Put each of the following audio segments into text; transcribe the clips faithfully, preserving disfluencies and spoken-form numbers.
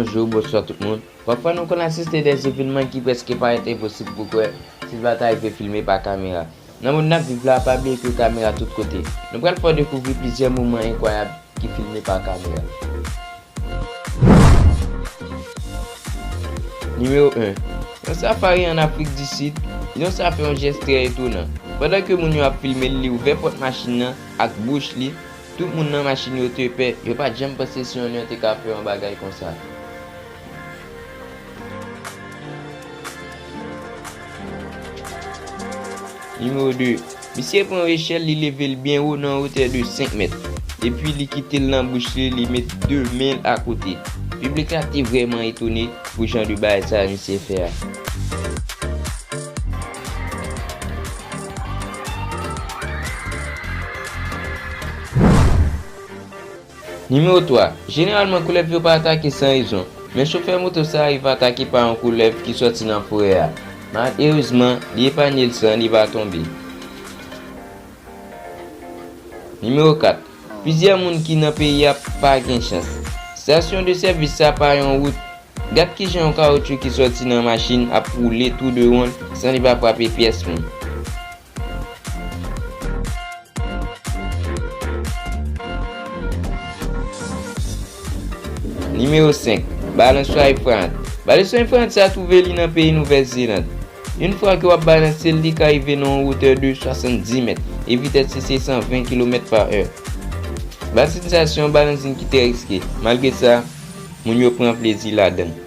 Bonjou, bonswa tout moun. Pafwa nou konn asiste de evènman ki prèske parèt enposib pou kwè si l pa ta rive filme pa kamera. Nan mond n ap viv la, pa bliye ke kamera tout kote. Nou pral fè w dekouvri plizyè moman enkwayab ki filme pa kamera. Nimewo en. Yon safari ann Afrik di Sid, Lion sa fè yon jès trè etonan. Pandan ke moun yo ap filme l, li ouvè pòt machin nan ak bouch li. Tout moun nan machin yo te pè, yo pa t janm panse si yon lyon te ka fè yon bagay konsa. Nimewo de. Misye pran yon echèl, li leve l byen wo nan yon wotè de senk mèt. Epi li kite l nan bouch li, li met de men l akote. Piblik la te vrèman etone pou jan de bagay sa a misye fè a. Nimewo twa. Jeneralman, koulèv yo pa atake san rezon, men chofè moto sa a rive atake pa yon koulèv ki sòti nan forè a. Malerezman, li epanye l san li pa tonbe. Nimewo kat. Plizyè moun ki nan peyi a pa gen chans. Estasyon de sèvis sa pa yon wout. Gad kijan yon kawotchou ki sòti nan machin ap woule tou de won l san li pa frape pyès moun. Nimewo senk. Balanswa efrayant. Balanswa efrayant sa twouve li nan peyi Nouvèl Zeland. Yon fwa ke w ap balanse l, li ka rive nan yon wotè de swasanndis mèt e vitès li se san ven kilomèt pa è. Balansing sa se yon balansing ki trè riske. Malgre sa, moun yo pran plezi ladan l.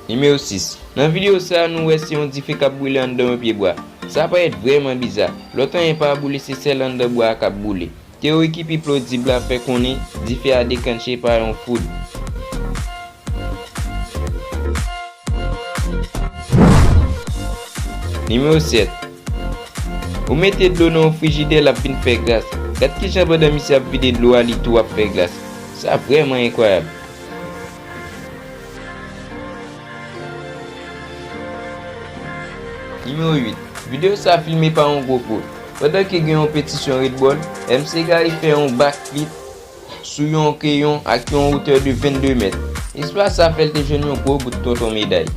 Nimewo sis. Nan videyo sa a, nou wè se yon dife k ap boule anndan yon pye bwa. Sa parèt vrèman biza. Lòt anyen pa boule, se sèl anndan bwa a k ap boule. Teyori ki pi plozib la fè konnen dife a deklannche pa yon foud. Nimewo sèt. Ou mete dlo nan yon frijidè, l ap vin fè glas. Gad kijan pandan misye ap vide dlo a, li tou ap fè glas. Sa vrèman enkwayab. Nimewo uit. Videyo sa a filme pa yon GoPro. Pandan ke gen yon petisyon Red Bull, M C Gary fè yon backflip sou yon keyon ak yon wotè de vennde mèt. Eksplwa sa fè l te jwenn yon gwo bout tonton meday.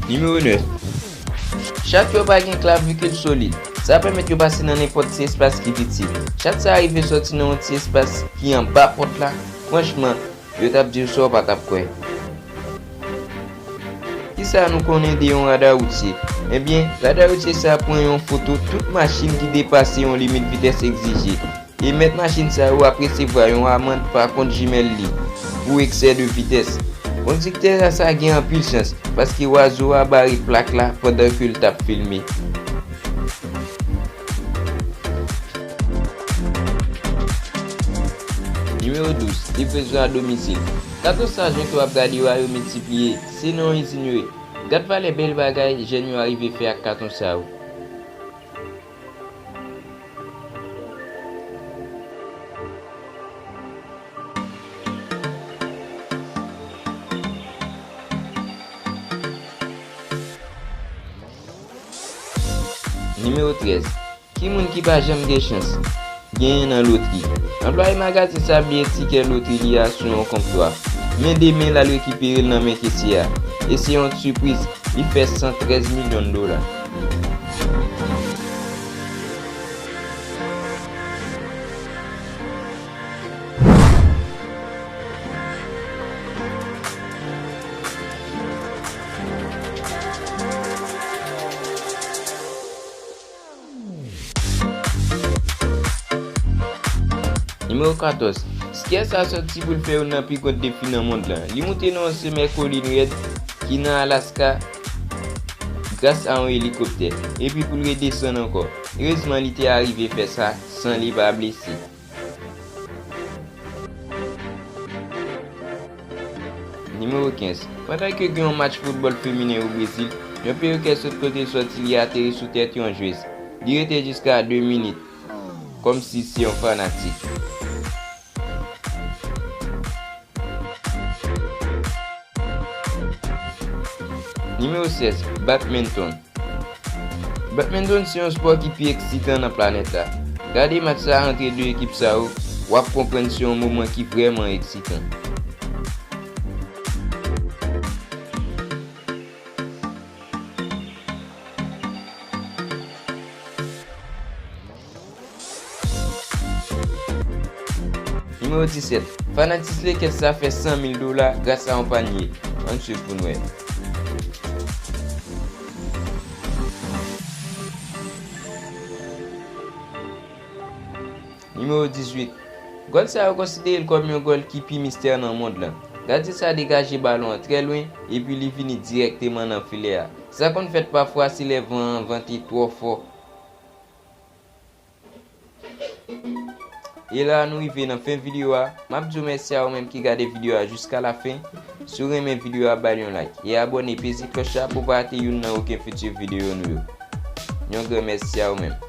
Nimewo nèf. Chat yo pa gen klavikil solid. Sa pèmèt yo pase nan nenpòt ti espas ki piti. Chat sa a rive sòti nan yon ti espas ki anba pòt la. Franchman, yo t ap di w sa w pa t ap kwè. Kisa nou konnen de yon rada woutye? Ebyen, rada woutye sa a pran yon foto tout machin ki depase yon limit vitès egzije. E mèt machin sa yo ap resevwa yon amann pa kont jimèl li pou eksè de vitès. Kondiktè a sa gen anpil chans, paske wazo a bare plak la pandan ke l t ap filme. Nimewo douz, livrezon a domizil. Katon sa jèn yo ap gade yo a yo miltipliye, se nan yon izin yo ye. Gad valè bèl bagay jèn yo arive fè ak katon sa yo. Nimewo trèz. Ki moun ki pa janm gen chans genyen nan lotri? Anplwaye magazin sa bliye tikè lotri li a sou yon konptwa. Men demen, l al rekipere l nan men kesye a. E se yon sipriz, li fè san trèz milyon dola. Nimewo katòz. Skiyè sa a sòti pou l fè youn nan pi gwo defi nan mond lan. Li moute nan yon somè kolin rèd ki nan Alaska gras a yon elikoptè, epi pou l redesann ankò. Erezman, li te arive fè sa san li pa blese. Nimewo kenz. Pandan ke gen yon match foutbòl feminen o Brezil, yon peyokè sot kote l sòti, li ateri sou tèt yon jwez. Li rete jiska de minit, kòmsi se yon fanatik. Nimewo sèz, badminton. Badminton se yon spò ki pi eksitan nan planèt la. Gade match sa a antre de ekip sa yo, w ap konprann se yon moman ki vrèman eksitan. Nimewo disèt, fanatis Lakers sa fè san mil dola gras a yon panye. Ann swiv pou n wè. Nimewo dizuit, gòl sa yo konsidere l kòm yon gòl ki pi mistè nan mond lan. Gadyen sa degaje balon an trè lwen epi li vini dirèkteman nan filè a. Sa konn fèt pafwa si lè van an vante twò fò. E la a nou rive nan fen videyo a. M ap di w mèsi a ou menm ki gade videyo a jiska la fen. Si w renmen videyo a, ba l yon like e abòne, peze klòch la pou w pa rate youn nan okenn fiti videyo nou yo. Yon gran mèsi a ou menm.